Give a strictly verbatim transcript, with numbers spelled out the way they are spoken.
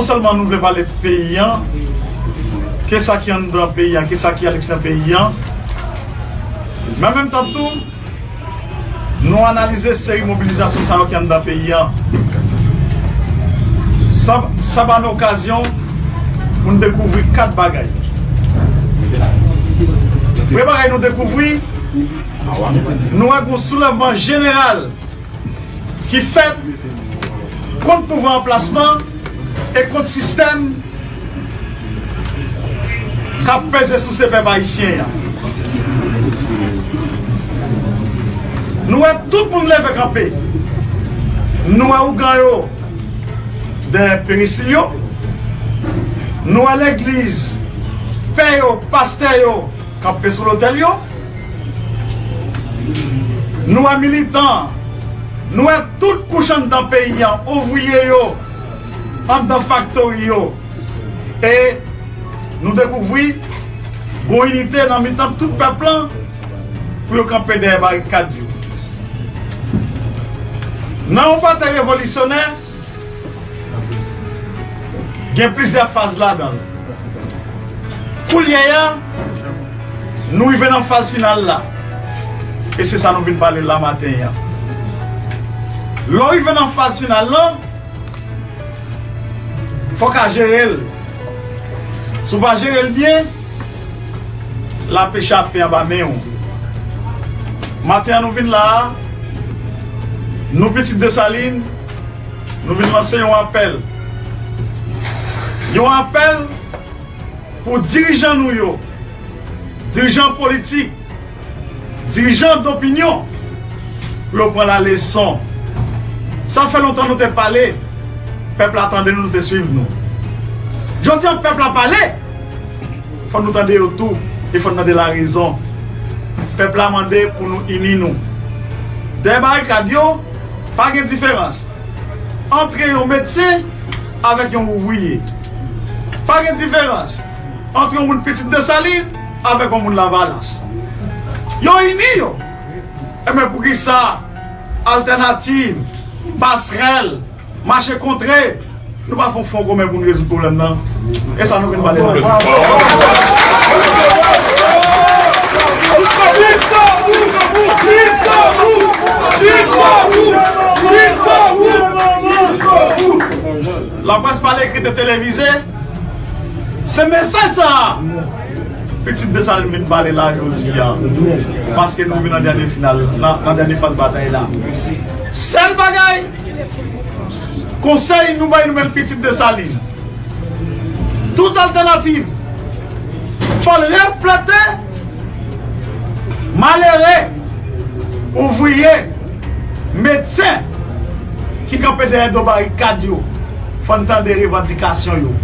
sèlman nou vle pale peyi an, ke sa ki anndan peyi an, ke sa ki aleksyè peyi an, men an menm tan tou, nou analize seri mobilizasyon sa yo ki anndan peyi an. Sa, sa ba nou okazyon pou n dekouvri kat bagay. Premye bagay nou dekouvri, nou wè gon soulèvman jeneral ki fèt kont pouvwa an plas lan e kont sistèm k ap peze sou se pèp ayisyen an. Nou wè tout moun leve kanpe. Nou wè ougan yo dèyè perisil yo. Nou wè legliz, pè yo, pastè yo kanpe sou lotèl yo. Nou wè militan, nou wè tout kouch anndan peyi an, ouvriye yo, anndan faktori yo. E nou dekouvri gon inite nan mitan tout pèp lan pou yo kanpe dèyè barikad yo. Nan yon batay revolisyonè, gen plizyè faz ladan l. Koulye a, nou rive nan faz final la. E se sa nou vin pale la maten an. Lè w rive nan faz final lan, fò w ka jere l. Si w pa jere l byen, l ap echape anba men w. Maten an nou vin la a, nou pitit Desalin, nou vin lanse yon apèl. Yon apèl pou dirijan nou yo, dirijan politik, dirijan dopinyon, pou yo pran laleson. Sa fè lontan nou te pale, pèp la tande nou, nou te swiv nou. Jodi a, pèp la pale, fò nou tande yo tou, e fò n tande larezon. Pèp la mande pou nou ini nou. Dèyè barikad yo, pa gen diferans ant yon medsen avèk yon ouvriye. Pa gen diferans ant yon moun pitit Desalin avèk yon moun Lavalas. Yo ini yo. Enben, poukisa Altènativ, Pasrèl, Mache Kontre, nou pa fè yon fwon komen pou n rezoud pwoblèm nan? E sa nou vin pale la. Laprès pale, ekri, televize. Se mesaj sa a pitit Desalin vin pale la jodi a. Paske nou vin nan dènye final, nan, nan dènye faz batay la. Sèl bagay, konsèy nou bay nou menm pitit Desalin, tout Altènativ, fò l reflete malere, ouvriye, medsen ki kanpe dèyè do barikad yo. Fò n tande revandikasyon yo.